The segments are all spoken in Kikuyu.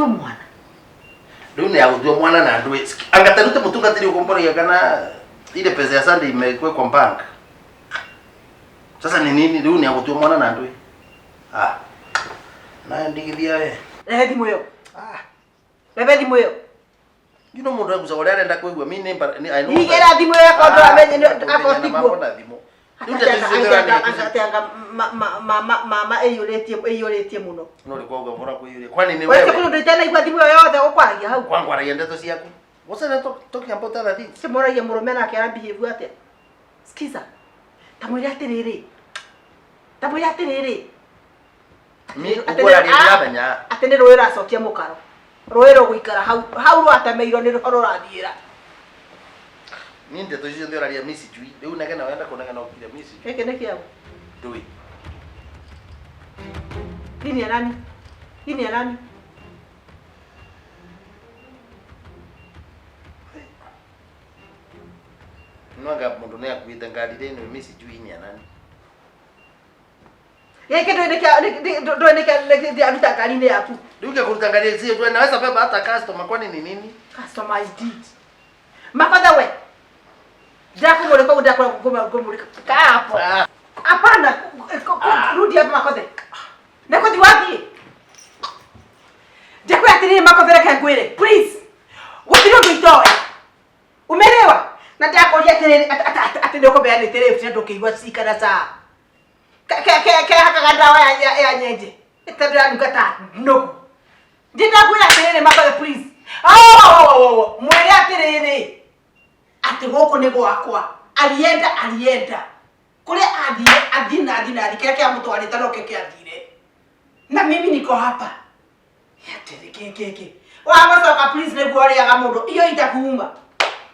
Gũtua mwana. Rĩu nĩ agũtua mwana na ndũĩ. Anga tarute mũtungatĩri ũkũmboragia kana ile pesa ya Sunday imewekwa bank. Sasa ni nini rĩu nĩ agũtua mwana na ndũĩ? Ah. Nayo ndigithia we. Rehe thimũ ĩyo. Ah. Rehe thimũ ĩyo. You know mũndũ egucaga ũrĩa arenda kũigua. Mi nĩ I know. Igĩra thimũ ĩyo akorwo ndũramenya akorwo tiguo. Mambo na thimũ. Rĩu ndeto icio ciothe ũranĩhe Ateanga mama ĩiyũrĩtie ĩiyũrĩtie mũno. No rĩ kwauga bora kũiyũria. Kwani nĩ Wewe wewe? kũrĩ ũndũ itanaigua thimũ ĩyo yothe gũkwaragia hau. Kwangwaragia ndeto ciaku. What's that talking about other things? Cimoragia mũrũme nake ara behave atĩa? Skiza. Ta mwĩre atĩrĩrĩ. Ta mwĩre atĩrĩrĩ. Mi ũkwaragia ndiramenya. Atĩ nĩ rũĩ rũracokia mũkaro. Rũĩ rũgũikara hau hau rwatemeirwo nĩ rũho rũrathiĩra. Ni ndeto icio ciothe ũraria mi sijui. Rĩu negena wenda kũnegena ũkire mi sijui. Gĩkĩ nĩ kĩaũ? Ndũĩ. Hii ni ya nani? Hii ni ya nani? No anga mũndũ nĩ akuĩte ngari rĩ mi sijui ni ya nani. Gĩkĩ ndũĩ nĩ kĩa ndũĩ nĩ kĩa ndĩraruta ngari-inĩ yaku. Rĩu ngĩkũruta ngari icio ndũĩ naweza beba hata customer kwani ni nini? Customer ID. Makothe we. Ndakũmũrĩka ũguo ndakũmũrĩka. Kaa hapo. Ah. Hapana, rudi hapa Makothe. Nĩ kũthi wathiĩ. Ndakwĩra atĩrĩrĩ Makothe reke ngwĩre. Please. Gũtirĩ ũndũ itoĩ. Umeelewa? Na ndakũria atĩrĩrĩ atĩ nĩ ũkũmeanĩte rĩu na ndũkĩigua cikana saa. Kehakaga ndawa ya nyenje. Tondũ ĩranunga ta nũgũ. Ndĩrakwĩra atĩrĩrĩ Makothe please. Oh, mwĩre atĩrĩrĩ atĩ gũkũ nĩ gwakwa. Alienda alienda. Kũrĩa athire athiĩ na athiĩ na athiĩ kĩrĩa kĩamũtwarĩte nokĩo kĩathire. Na mimi niko hapa. Atĩrĩ kĩ kĩ kĩ. Wamũcoka please nĩguo ũrĩaga mũndũ. Iyo itakuuma.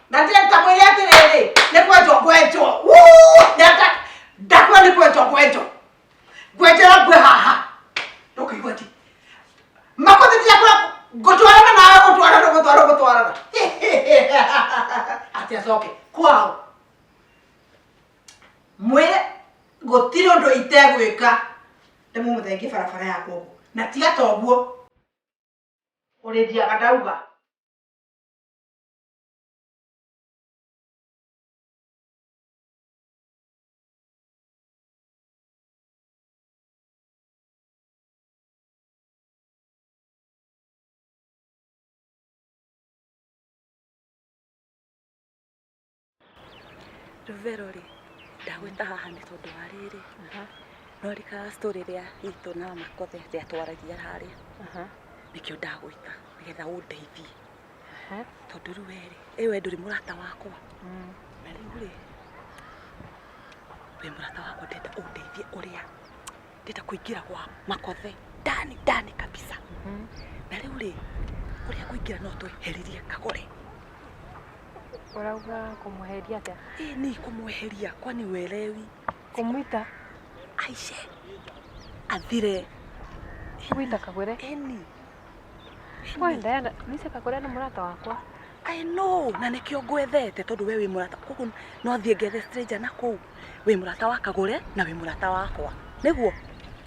Na ndĩramwĩre atĩrĩrĩ nĩ kwenjwo ngwenjwo. Ndakwĩra nĩ kwenjwo ngwenjwo. Ngwenjera ngwe haha. Ndũkũigua ti. Makothe ndĩrakwĩra ngũtwarana nawe gũtwarana gũtwarana gũtwarana. Atĩ acoke kwao. Mwĩre gũtirĩ ũndũ itegwĩka ndĩmũmũthengie barabara yakwa ũguo. Na tiga ta ũguo ũrĩthiaga ndauga. Ruvero rĩ, ndagwĩta haha nĩ tondũ wa rĩrĩ, no rika story ĩrĩa itũ na Makothe rĩrĩa twaragia harĩa, nĩkĩo ndagwĩta nĩgetha ũndeithie. Tondũ rĩu we rĩ, ĩ we ndũrĩ mũrata wakwa, na rĩu rĩ, wĩ mũrata wakwa ndĩrenda ũndeithie ũrĩa ndĩrenda kũingĩra gwa Makothe ndani ndani kabisa. Na rĩu rĩ, ũrĩa ngũingĩra no tweheririe Kagore. Ũrauga kũmweheria atĩa? Ĩ ni kũmweheria kwani uelewi? Kũmwita? Aice athire. Gwita Kagore? Ĩni. We Diana, Lisa Kagore nĩ mũrata wakwa. I know, na nĩkĩo ngwethete tondũ we wĩ mũrata koguo no thiĩ ngethe stranger na kũu. Wĩ mũrata wa Kagore na wĩ mũrata wakwa. Nĩguo?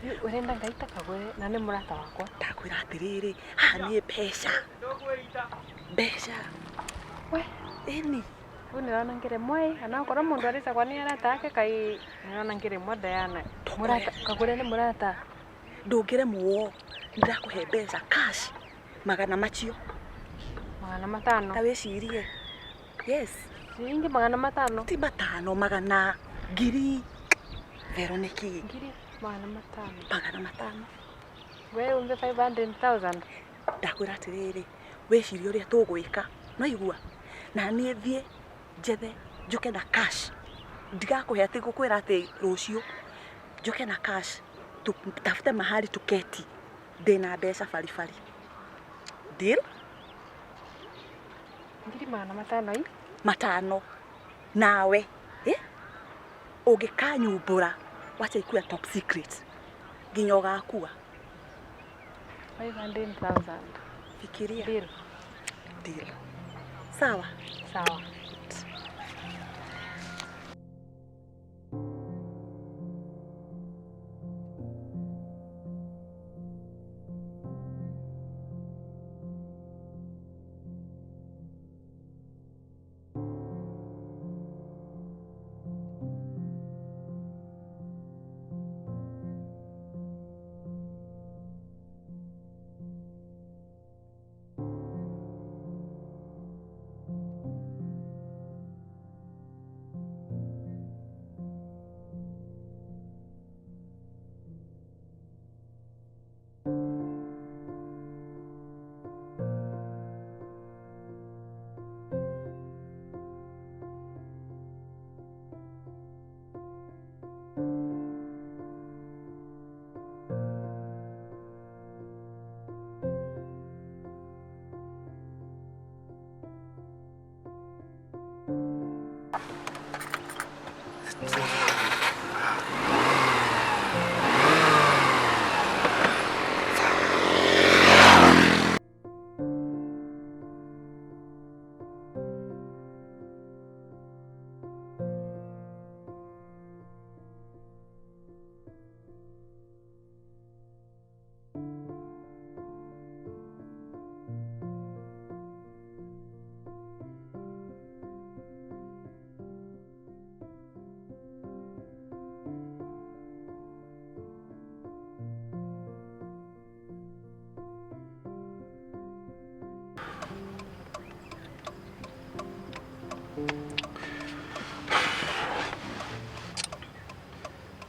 Rĩu ũrenda ngaita Kagore na nĩ mũrata wakwa. Ndakwĩra atĩrĩrĩ, haha niĩ mbeca. Mbeca. We. Ĩni. Rĩu nĩũrona ngĩremwo ĩ, ona okorwo mũndũ arĩcagwo nĩ arata ake kai nĩũrona ngĩremwo Diana. Mũrata, Kagore nĩ mũrata. Ndũngĩremwo, nĩndakũhe mbeca cash magana macio. 500. Ta wĩcirie. Yes. Ciringi 500. Ti matano, magana ngiri. Vero nĩ kĩ? Ngiri 500. 500. We umbe 500,000. Ndakwĩra atĩrĩrĩ, wĩcirie ũrĩa tũgwĩka. No igua? Na niĩ thiĩ njethe njũke na cash. Ndigakũhe atĩ ngũkwĩra atĩ rũciũ. Njũke na cash. Tutafute mahali tuketi. Ndĩna mbeca baribari. Deal? Ngiri 500 ii? Matano. Nawe, eh? Ũngĩkanyumbũra, wacha ikuwe top secret. Nginya ũgakua. 500,000. Fikiria. Deal. Deal. Sawa? Sawa.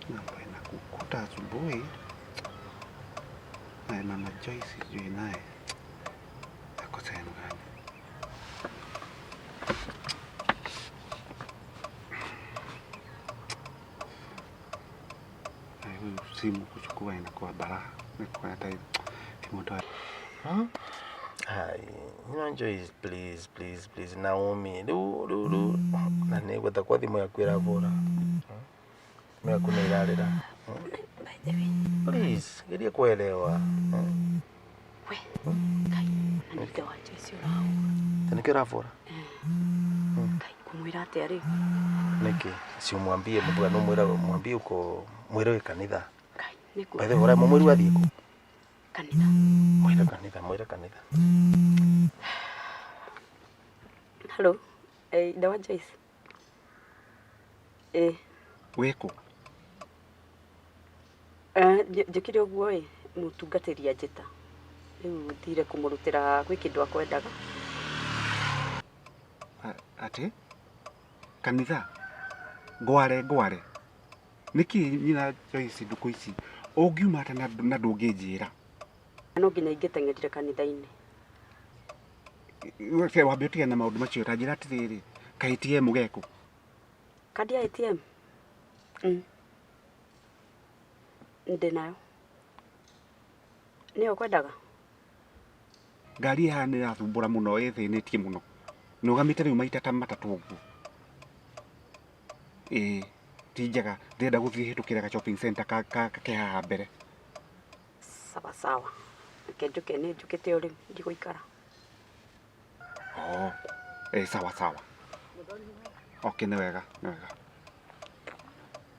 Mambo inakukuta asubuhi. Na mama Joyce sijui naye ako sehemu gani. Na huyu simu kuchukua inakuwa balaa. Nikuwa hata kimoto. Ai, you know Joyce, please, please, please, Naomi. Ru ru ru. Na nĩ kwa thimũ yaku ĩravũra. Thimũ yaku nĩ ĩrarĩra. By the way, Please, geria kuelewa. we Ngai, na nĩ ithe wa Joyce ũrahũra. Ta nĩkĩo ĩravũra? Ngai, ngũmwĩra atĩa rĩu? Nĩkĩ? Si umwambie mbuga no mwĩra mwambie uko mwĩre wĩ kanitha. Ngai, nĩkũ By the way, ũraima mwĩru athiĩ kũ? kanitha. Mwĩre kanitha, mwĩre kanitha. Hello, ithe wa Joyce. Wĩkũ? Njĩkire ũguo ĩ, mũtungatĩri anjĩta. Rĩu thire kũmũrutĩra gwĩ kĩndũ akwendaga. Atĩ? Kanitha? Ngware ngware. Nĩkĩ nyina Joyce ndukũ ici ũngiuma ata na ndũngĩnjĩra? No nginya ingĩteng'erire kanitha-inĩ. Wambe ũtige na maũndũ macio ta njĩra atĩrĩrĩ, ka ATM geku? Kandi ya ATM? Ndĩ nayo. Nĩyo ũkwendaga? Ngari ĩhaha nĩ ĩrathumbũra mũno, ĩthĩnĩtie mũno. Nũgamĩte rĩu maita ta matatũ ũguo. Ĩĩ, ti njega. Ndĩrenda gũthiĩ hĩtũkĩra ga shopping center ke haha mbere. Sawa sawa. Reke njũke nĩ njũkĩte o rĩu, ndigũikara. Oh, sawa sawa. Okay, nĩ wega, nĩ wega.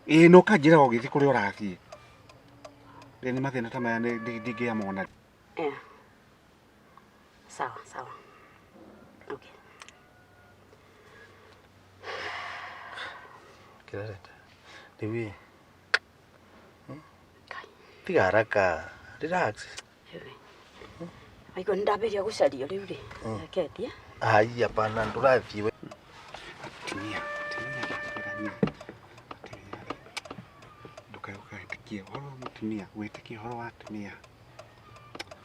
Ĩĩ, no kanjĩra ũgĩthiĩ kũrĩa ũrathiĩ. Rĩu nĩ mathĩna ta maya ndingĩamona. Sawa sawa. Okay. Kĩrareta. Rĩu ĩ. Ngai. Tiga haraka. Relax. Waigua nĩ ndambĩrĩria gũcario rĩu rĩ. Reke thiĩ. Ai, hapana, ndũrathiĩ we. Atumia, atumia, atumia. Ndũkae ũkawĩtĩkie ũhoro wa mũtumia, wĩtĩkie ũhoro wa atumia.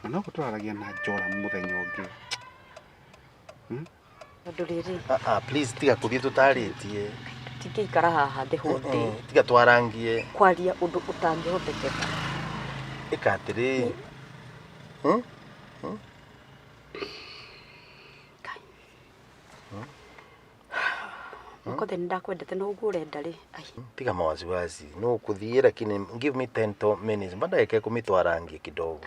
Na no gũtwaranagia na njora mũthenya ũngĩ. Tondũ rĩrĩ, Please tiga kũthiĩ tũtarĩtie. Tũtingĩikara haha the whole day. Tiga twarangie. Kwaria ũndũ ũtangĩhotekeka. Ĩka atĩrĩ. Ngai. Ũkothe nĩ ndakwendete no ũguo ũrenda rĩ. Ai. Tiga mawasiwasi. No kũthiĩ lakini give me 10 minutes. Mba ndagĩka ikũmi twarangie kidogo.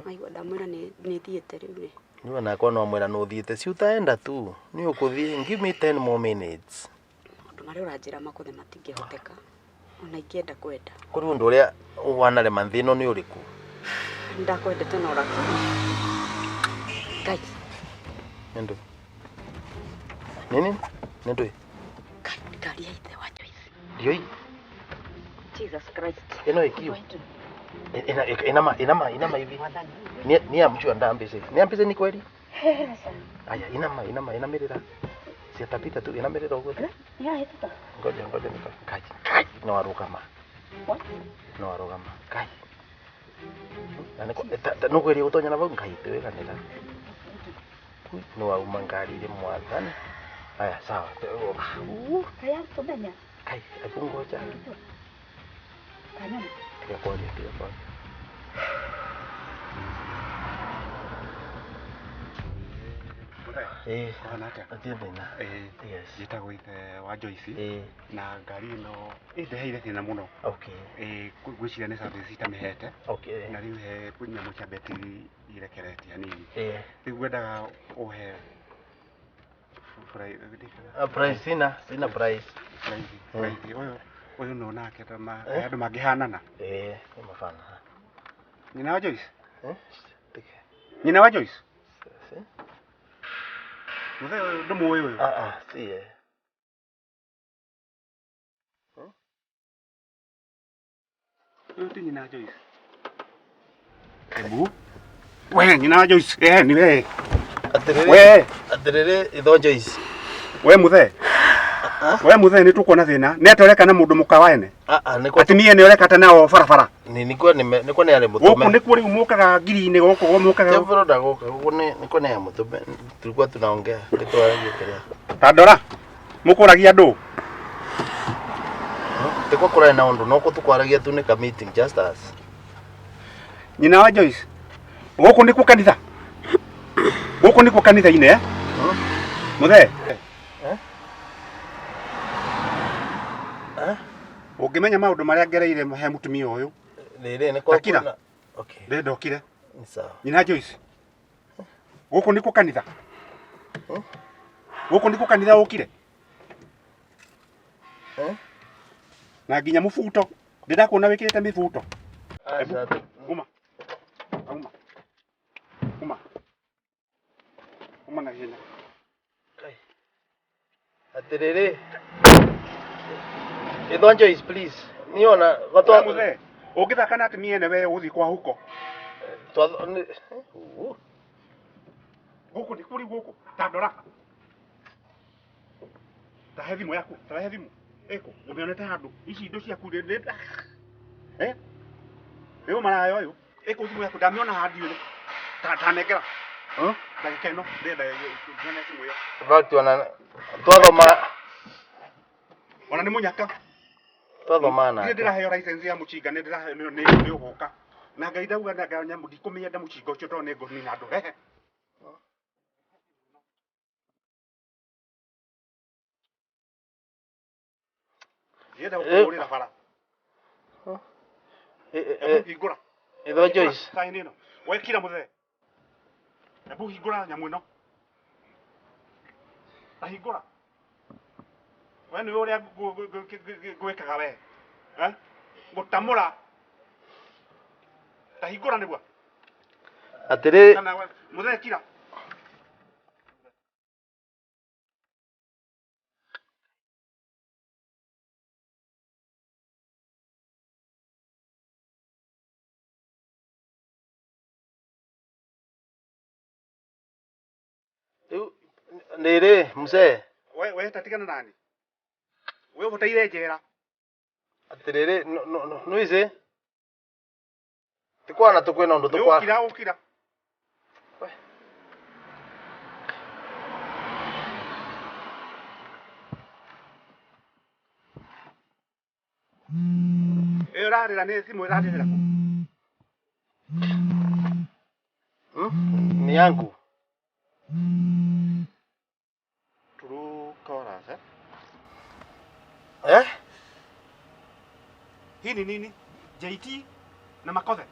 Maigua ndamwĩra nĩ thiĩte rĩu rĩ. Niwe nakwa no mwĩra nĩ ũthiĩte. Si utaenda tu. Nĩ ũkũthiĩ. Give me 10 more minutes. Maũndũ marĩa ũranjĩra makothe matingĩhoteka. Ona ingĩenda kwenda. Kũrĩ ũndũ ũrĩa wanarema nthĩ ĩno nĩ ũrĩkũ? Ndakwendete no rakini. Ngai. Nĩ ndũ? Nini? Nĩ ndũ? Ngai, ngari ya ithe wa Joyce. Ndioi. Jesus Christ. Ĩno ĩkiu. Inama, inama, inama hivi. Ni ya mtu andambise. Ni ambise ni kweli? Aya, inama, inama, inamirira. Si atapita tu, inamirira uguo. Ngoja, ngoja nika. Kai, kai, no arugama. What? No arugama. Kai. Na niko no kweli utonya na vau ngai tiwe kanitha. No auma ngari ile mwathani. Aya, sawa. Kaya tumenya. Kai, hebu ngoja. Kanyama. Tiga kwaria, tiga kwaria. Eh. Kũhana atĩa? Atia thĩna. Eh. Yes. Njĩtagwo ithe wa Joyce. Eh. Na ngari ĩno ĩndeheire thĩna mũno. Okay. Eh, ngwĩciria nĩ service itamĩhete. Okay. Na rĩu he nyamũ cia betiri irekeretie hanini. Eh. Rĩu ngwendaga ũhe Price sina price. Price. Price. Ũyũ ũyũ no nake ta ma andũ mangĩhanana. Eh, nĩ mabana. Nyina wa Joyce? Eh? Nyina wa Joyce? Si. Mũthee ũyũ ndũmũĩ ũyũ? Ah ah, si eh. Ũyũ ti nyina wa Joyce. Ebu. We nyina wa Joyce, eh ni we. Atĩrĩrĩ. We. Atĩrĩrĩ itho Joyce. We mũthee. We mũthee nĩ tũkuona thĩna. Nĩ atĩa ũreka na mũndũ mũka waene? Ah ah, nĩkwa Atumia nĩ ũreka ta nao barabara. Ni nĩkwa nĩkwa nĩ arĩ mũtũme. Gũkũ nĩkuo rĩu mũkaga ngiri-inĩ gũkũ mũkaga. Tebro ndagũka gũkũ nĩ nĩkwa nĩ arĩ mũtũme. Tulikuwa tunaongea nĩtwaragia kĩrĩa. Ta ndora. Mũkũragia andũ. Tĩkwa kũrarĩ na ũndũ no tũkwaragia tu nĩ ka meeting just us. Nyina wa Joyce. Gũkũ nĩkuo kanitha. Gũkũ nĩkuo kanitha-inĩ eh? Mũthee. Eh? Eh? Ũngĩmenya maũndũ marĩa ngereire he mũtumia ũyũ. Rĩrĩ nĩkwa Takira. Okay. Ndĩrenda ũkire. Ni sawa. Nyina Joyce. Gũkũ nĩkuo kanitha. Gũkũ nĩkuo kanitha ũkire. Eh? Na nginya mũbuto. Ndĩrakuona wĩkĩrĩte mĩbuto. Aca. Uma. Uma. Uma. Uma na ihenya. Atĩrĩrĩ. Itho Joyce please. Niĩ ona gatwa mũthee. Ũngĩthaka na atumia ene we ũgũthiĩ kwa huko. Gũkũ nĩ kũrĩ gũkũ. Ta ndora. Ta he thimũ yaku. Ta he thimũ. Ĩkũ. Ũmĩonete handũ. Ici indo ciaku rĩ. Eh? Rĩu maraya ũyũ. Ĩkũ thimũ yaku ndamĩona handũ ũrĩ. Ta nengera. Ndagĩka ĩno ndĩrenda nyone thimũ ĩyo. Fact ona twathoma Ona nĩ mũnyaka. Twathoma nake. Nĩ ndĩraheo license ya mũcinga nĩ ndĩraheo nĩ ũgũka. Na Ngai ndauga na nyamũ ndikũmĩenda mũcinga ũcio tondũ nĩ ngũnina andũ. Hehe. Ndĩrenda gũkũhũrĩra bara. Ebu hingũra. Itho Joyce. Sign ĩno. Wekira mũthee. Ebu hingũra nyamũ ĩno. Ta hingũra. We nĩwe ũrĩa ngwĩkaga we. Eh? Ngũtamũra. Ta hingũra nĩguo. Atĩrĩ. Kana mũthee kira. Rĩu rĩrĩ mzee. We tatigana nani. We ũbataire njera. Atĩrĩrĩ nĩwĩci. Tikwana tũkwĩna ũndũ tũkwa. Ũkira ũkira. Ĩyo ĩrarĩra nĩ thimũ ĩrarĩrĩra kũ? Ni yangu. True callers, eh? Eh? Hii ni nini? JT na Makothe.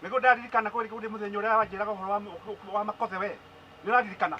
Nĩguo ndaririkana kweri kũrĩ mũthenya ũrĩa wanjĩraga ũhoro wa Makothe we. Nĩ ũraririkana?